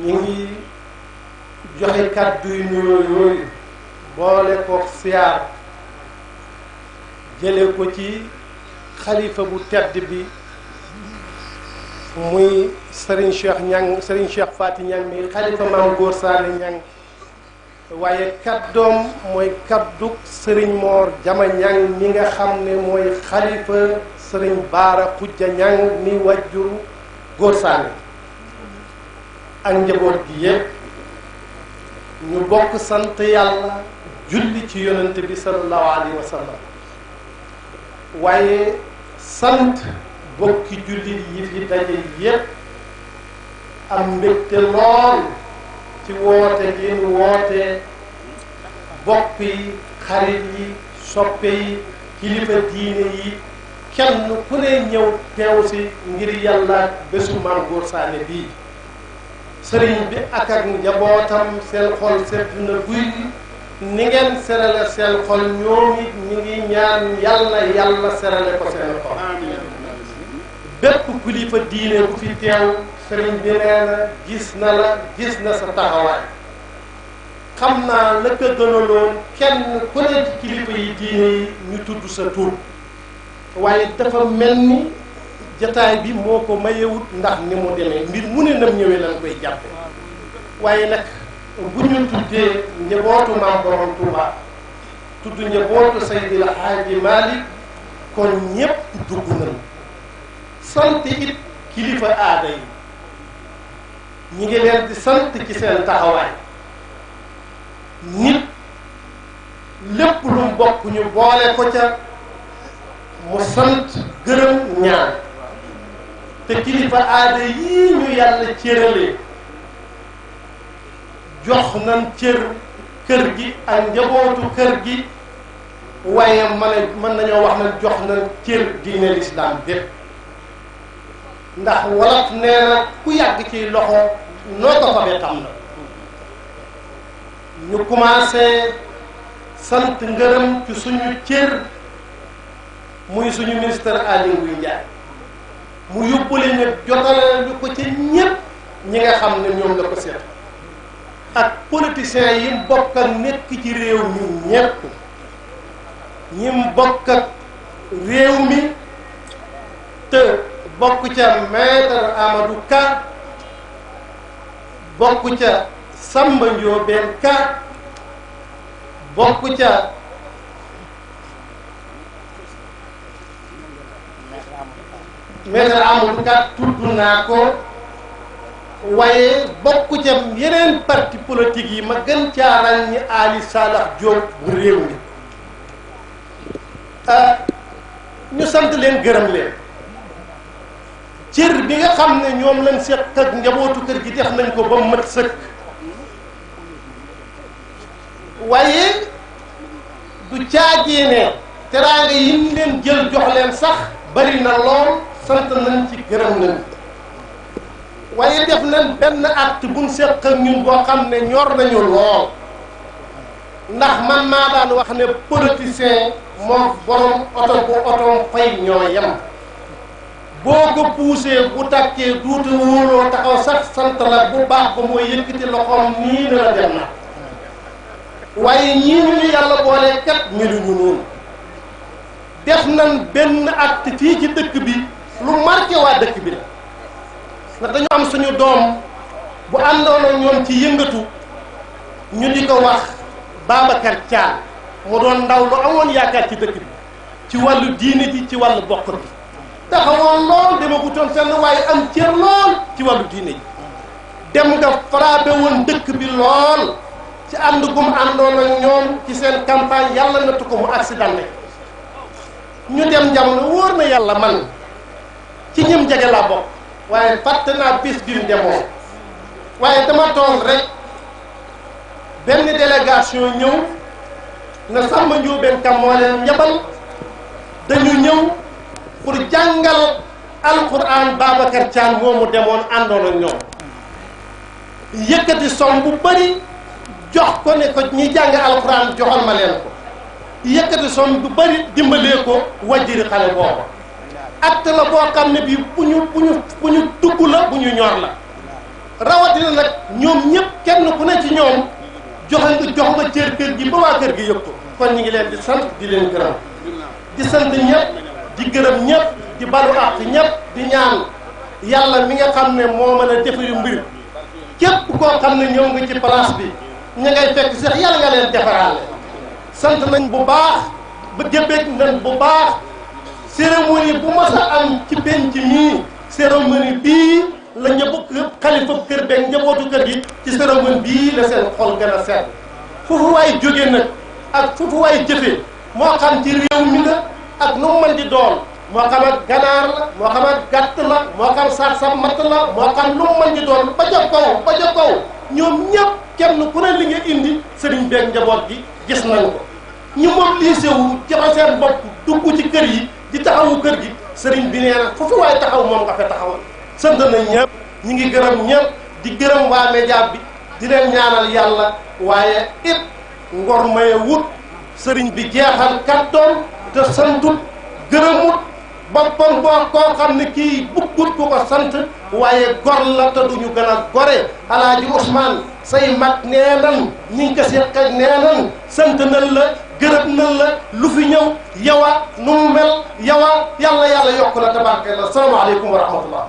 ñi ngi joxe kàddu yu nuyoo yooyu boole ko siyaar jële ko ci xalifa bu tedd bi muy Serigne Cheikh Niang Serigne Cheikh Faty Niang mi xalifa Maam Góor Saane Niang waaye kàddoom mooy kàddug Serigne Mor Jama Niang mi nga xam ne mooy xalifa Serigne Baara Xujja Niang mi wàjjuru Góor Saane ak njaboot gi yépp ñu bokk sant yàlla julli ci yonent bi sallallahu alayhi wa sallam waaye sant bokki jullit yi fi daje yépp am mbégte lool ci woote gi ñu woote bokk yi xarit yi soppe yi kilifa diine yi kenn ku ne ñëw teew si ngir yàlla bésu Maam Góor Saane bii sëriñ bi ak njabootam seen xol sedd na guy ni ngeen serale seen xol ñoom it ñi ngi ñaan yàlla serale ko seen xol bépp kilifa diine bu fi teew sëriñ bi nee na gis na sa taxawaay xam naa la ko gënaloon kenn ku ne ci kilifa yi diine yi ñu tudd sa tur waaye dafa mel ni jataay bi moo ko mayewut ndax ni mu demee mbir mu ne nam ñëwee lañ koy jàppe waaye nag bu ñu tuddee njabootu Maam Borom Touba tudd njabootu Seydil Haaji Malick kon ñépp dugg nañ sant it kilifa aada yi ñi ngi leen di sant ci seen taxawaay nit lépp lu mu bokk ñu boole ko ca mu sant gërëm ñaan te kilifa aada yii ñu yàlla cëralee jox nañ cër kër gi ak njabootu kër gi waaye mën nañoo wax na jox nañ cër diine lislaam bépp ndax wolof nee na ku yàgg ci loxo noo ko fabee tam na ñu commencé sant ngërëm ci suñu cër muy suñu ministre Aly Ngouille Ndiaye mu yóbbule ñu jotale ñu ko ci ñépp ñi nga xam ne ñoom la ko seet ak politiciens yi mu bokk ak nekk ci réew mi ñépp ñi mu bokk ak réew mi te bokk ca maître Amadou Ka bokk ca Samba Ndiobène Ka bokk ca maître Amadou Ka tudd naa ko waaye bokk ca yeneen parti politique yi ma gën caa ràññi Ali Salah Diop bu réew mi ñu sant leen gërëm leen cër bi nga xam ne ñoom lañ seq ak njabootu kër gi def nañ ko ba mat sëkk waaye du caagee ne teraanga yi ñu leen jël jox leen sax bari na lool sant nañ ci gërëm nañ waaye def nañ benn acte buñ seq ak ñun boo xam ne ñor nañu lool ndax man maa daan wax ne politicien moo borom oto bu otoom fay ñoo yem boo ko poussé bu tàkkee duutu wóoloo taxaw sax sant la bu baax ba mooy yëkkati loxoom nii ne la dem na waaye ñii ñu yàlla boole kat meluñu noonu def nañ benn acte fii ci dëkk bi lu marqué waa dëkk bi la ndax dañu am suñu doom bu àndoon ak ñoom ci yëngatu ñu di ko wax Babacar Thiam mu doon ndaw lu amoon yaakaar ci dëkk bi ci wàllu diine ji ci wàllu bokk bi taxawoon lool dama gutoon fenn waaye am cër lool ci wàllu diine ji dem nga frappé woon dëkk bi lool ci ànd gum àndoon ak ñoom ci seen campagne yàlla nattu ko mu accidenté ñu dem jamono wóor na yàlla man ci ñim jege laa bokk waaye fàtte naa bis bi mu demoon waaye dama toog rek benn délégation ñëw na Samba Ndiobène Ka moo leen yebal dañu ñëw pour jàngal alquran Babacar Thiam moomu demoon àndoon ak ñoom yëkkati som bu bari jox ko ne ko ñi jàng alquran joxal ma leen ko yëkkati som bu bari dimbalee ko wajjiri xale booba acte la boo xam ne bii bu ñu dugg la bu ñu ñor la rawatina nag ñoom ñëpp kenn ku ne ci ñoom jox nga cër kër gi ba waa kër gi yëg ko kon ñu ngi leen di sant di leen gërëm di sant ñëpp di gërëm ñëpp di balu àq ñëpp di ñaan yàlla mi nga xam ne moo mën a defaru mbir képp koo xam ne ñëw nga ci place bi ña ngay fekk sax yàlla nga leen defaraale sant nañ bu baax ba jëbeeg nañ bu baax cérémonie bu mas a am ci penc mii cérémonie bii la ñëpp xalifa kër beeg njabootu kër gi ci cérémonie bii la seen xol gën a sedd foofu waay jóge nag ak foofu waay jëfee moo xam ci réew mi nga ak nu mu mën di doon moo xam ak ganaar la moo xam ak gàtt la moo xam sax matt la moo xam lu mu mën di doon ba ca kaw ñoom ñëpp kenn ku ne li nga indi sëriñ beeg njaboot gi gis nañ ko ñu mobilisé wu joxe seen bopp dugg ci kër yi di taxawu kër gi sëriñ bi nee na foofu waaye taxaw moom nga fa taxawal sant nañ ñëpp ñi ngi gërëm ñëpp di gërëm waa média bi di leen ñaanal yàlla waaye it ngor maye wut sëriñ bi jeexal kàddoom te santut gërëmut boppam boo koo xam ne kii buggut ku ko sant waaye gor la te duñu gën a gore alaaji Ousmane say mag nee nan ñi ngi ko seq ak nee nan sant nan la gërëm nan la lu fi ñëw yawa nu mu mel yawa yàlla yokk la tabaraka la salaamaaleykum wa rahmatullah